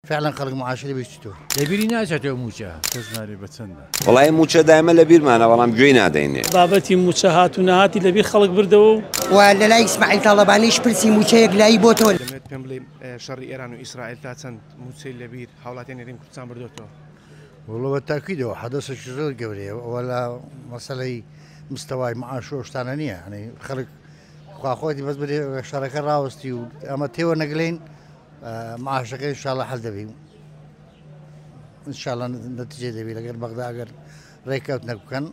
فعلا خەڵک معاشی لەبیر چیتۆ. لە بیری ناچێتەوە مووچە. کەس نارێ بە چەندە. وەڵایی مووچە دایمە لە بیرمانە بەڵام گوێی نادەینێ. بابەتی مووچە هات و نەهاتی لە بیر خەڵک بردەوە و. و لەلای ئیسماعیل تاڵەبانیش پرسی مووچە یەکلایی بۆتەوە. دەمەوێت پێم بڵێی شەڕی ئێران و ئیسرائیل تا چەند مووچەی لە بیر هاوڵاتیانی هەرێمی کوردستان بردۆتەوە؟ وەڵا بە تاکیدەوە حەدەسێکی زۆر گەورەیە ئەوە لە مەسەلەی مستەوای معاش و ئەو شتانە نییە یانی خەڵک خوا خۆیەتی بەس بێ شەڕەکە ڕاوەستی و ئەمە تێوە نەگلین معاشەکە ئینشاءاللە حەل دەبی ئینشاءاللە نەتیجە دەبی لەگەر بەغدا ئەگەر ڕێککەوتنەک بکەن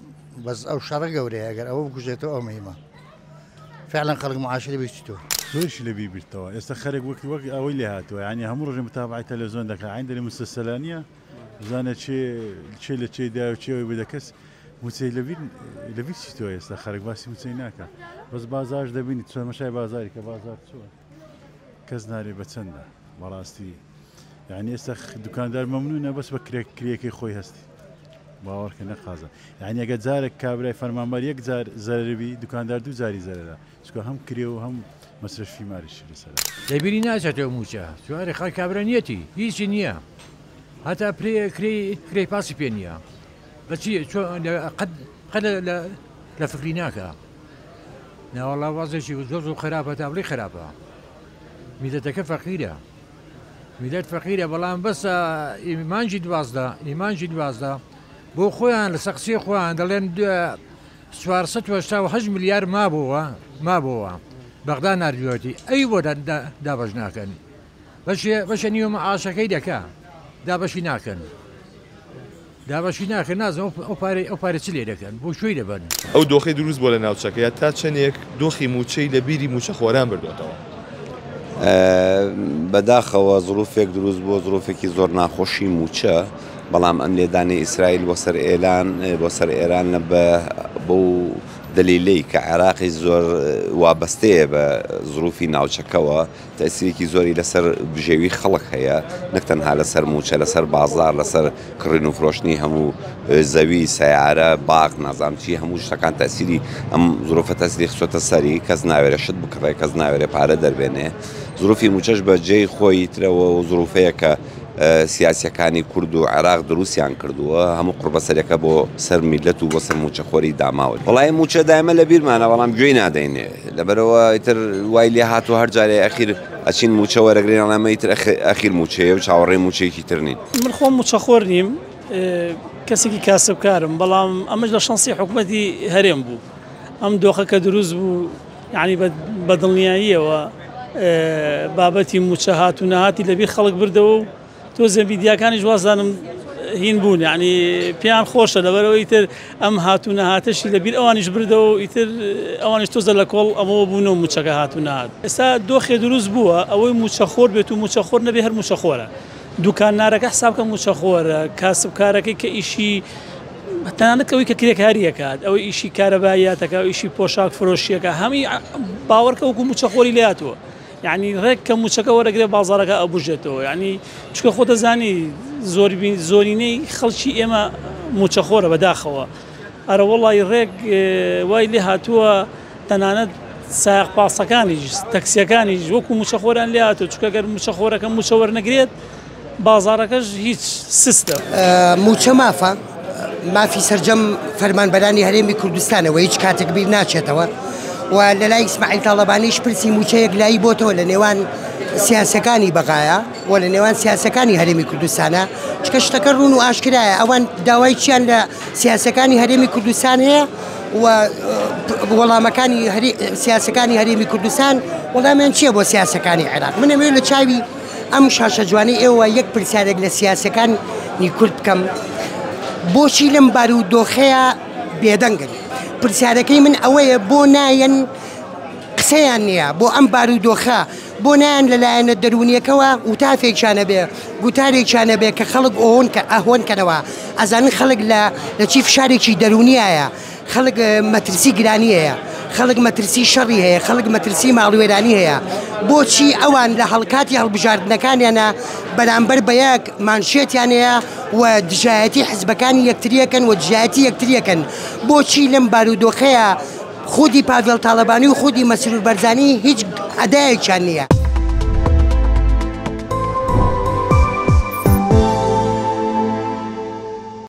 بەس ئەو شەڕە گەورەیە ئەگەر ئەوە بکوژێتەوە ئەو مهمە فعلا خەڵک معاشی لە بیرچیتەوە. زۆریشی لە بیر بیرتەوە ئێستا خەرێک وەک وەک ئەوەی لێ هاتووە یانی هەموو ڕۆژێ متابعەی تەلەفزیۆن دەکا عەین دەرێ مسلسلە نییە بزانێ چێ چێ لە چێ دایە و چێ ئەوەی بە دەکەس موچەی لە بیر لە بیر چیتەوە ئێستا خەرک باسی موچەی ناکا بەس بازاڕش دەبینی تەماشای بازاری کە بازار چۆن کەس نارێ بە چەندە بەڕاستی یعنی ئێستا دوکاندار مەمنونە بەس بە کرێ کرێکەی خۆی هەستی باوەڕکە نەقازە یعنی ئەگە جارێک کابرای فەرمانبەر یەک جار زەرەربی دوکاندار دوو جاری زەرەرە چونکە هەم کرێ و هەم مەسرەفی ماریشی لەسەرە. لەبیری ناچێتەوە مووچە چوارێ خەڵک کابرا نیەتی هیچی نییە هەتا پرێ کرێی کرێی پاسی پێ نییە بەچی چۆن قەت قەت لە فکری ناکا ناوەڵا وەزێکی زۆر زۆر خراپە تا بڵێی خراپە میلەتەکە فەقیرە میلەت فەقیرە بەڵام بەسە مانگی 12 مانگی 12 بۆ خۆیان لە سەقسی خۆیان دەڵێن 488 ملیار مابووە مابووە بەغدا نردوێتی ئەی بۆ دابەش ناکەن بەشێ بەشە نیوە مەعاشەکەی دەکا دابەشی ناکەن. دابەشی ناکەن نازانم ئەو پارەی ئەو پارە چ لێ دەکەن بۆ کوێی دەبەن. ئەو دۆخەی دروست بووە لە ناوچەکەیا تا چەندێک دۆخی مووچەی لە بیری مووچەخۆران بردۆتەوە؟ بەداخەوە زروفێک دروست بووە زروفێکی زۆر ناخۆشی مووچە بەڵام ئەم لێدانەی ئیسرائیل بۆ سەر ئێلان بۆ سەر ئێران بە بەو دەلیلەی کە عێراقی زۆر وابەستەیە بە زروفی ناوچەکەوە تەئسیرێکی زۆری لەسەر بژێوی خەڵک هەیە نەک تەنها لەسەر مووچە لەسەر بازاڕ لەسەر کڕین و فرۆشتنی هەموو زەوی سەیارە باغ نازانم چی هەموو شتەکان تەئسیری ئەم زروفە تەسیری خستۆتە سەری کەس ناوێرێ شت بکڕێ کەس ناوێرێ پارە دەربێنێ زروفی مووچەش بە جێی خۆی ترەوە و زروفەیە کە سیاسیەکانی کورد و عێراق دروستیان کردووە هەموو قوڕبەسەرەکە بۆ سەر میلەت و بۆ سەر مووچەخۆری داماوە وەڵی مووچە دایمە لە بیرمانە بەڵام گوێی نادەینێ لەبەرئەوە ئیتر وای لێ هاتووە هەر جارێ ئەخیر ئەچین مووچە وەرەگرین ئەڵێ ئەمە ئیتر ئەخیر مووچەیە و چاوەڕێی مووچەیەکی تر نین. من خۆم مووچەخۆر نیم کەسێکی کاسبکارم بەڵام ئەمەش لە شەنسی حکومەتی هەرێم بوو ئەم دۆخە کە دروست بوو یعنی بە دڵنیاییەوە بابەتی مووچە هات و نەهاتی لەبیر خەڵک بردەوە و تۆزێ میدیاکانیش وازانم هین بوون یعنی پێیان خۆشە لەبەرەوە ئیتر ئەم هات و نەهاتەشی لەبیر ئەوانیش بردەوە و ئیتر ئەوانیش تۆزە لە کۆڵ ئەمەوە بوون و موچەکە هات و نەهات ئێستا دۆخێ دروست بووە ئەوەی موچەخۆر بێت و موچەخۆر نەبێ هەر موچەخۆرە دوکاننارەکە حساب کە موچەخۆرە کاسبکارەکەی کە ئیشی تەنانەت ئەوەی کە کرێکاریەکات ئەوەی ئیشی کارەباییاتەکە ئیشی پۆشاک فرۆشیەکە هەمی باوەڕکە وەکو موچەخۆری لێهاتووە یانی ڕێک کە موچەکە وەرەگرێ بازاڕەکە ئەبوژێتەوە یانی چونکە خۆ دەزانی زۆرینەی خەڵکی ئێمە موچەخۆرە بەداخەوە ئەرە وەڵی ڕێک وای لێ هاتووە تەنانەت سایەق پاسەکانیش تەکسیەکانیش وەکو موچەخۆران لێ هاتوو چونکە گەر موچەخۆرەکە موچە وەرنەگرێت بازاڕەکەش هیچ سستە. مووچە مافە، مافی سەرجەم فەرمانبەرانی هەرێمی کوردستانە و هیچ کاتێک بیر ناچێتەوە و لەلای ئیسماعیل تاڵەبانیش پرسی مووچە یەکلایی بۆتەوە لە نێوان سیاسەکانی بەغایە و لە نێوان سیاسەکانی هەرێمی کوردستانە چکە شتەکە ڕوون و ئاشکرایە ئەوان داوای چیان لە سیاسەکانی هەرێمی کوردستان هەیە و وەڵامەکانی سیاسەکانی هەرێمی کوردستان وەڵامیان چییە بۆ سیاسەکانی عێراق من ئەمەوێت لە چاوی ئەم شاشە جوانەی ئێوە یەک پرسیارێک لە سیاسەکانی کورد بکەم بۆچی لەم بارودۆخەیە بێدەنگن پرسیارەکەی من ئەوەیە بۆ نایەن قسەیان نییە بۆ ئەم بارودۆخە بۆ نایەن لە لایەنە دەروونیەکەوە وتافێکیان هەبێ گوتارێکیان هەبێ کە خەڵک ئۆن کە ئەهۆن کەنەوە ئەزانن خەڵک لە لە چی فشارێکی دەروونیایە خەڵک مەترسی گرانی هەیە، خەڵک مەترسی شەڕی هەیە، خەڵک مەترسی ماڵوێرانی هەیە، بۆچی ئەوان لە هەڵکاتی هەڵبژاردنەکانیانە بەرامبەر بە یەک مانشێتیان هەیە و دژایەتی حزبەکانی یەکتریەکەن و دژایەتی یەکتریەکەن، بۆچی لەم بارودۆخەیە خودی پاڤێڵ تاڵەبانی و خودی مەسرور بەرزانی هیچ ئەدایەکیان نییە؟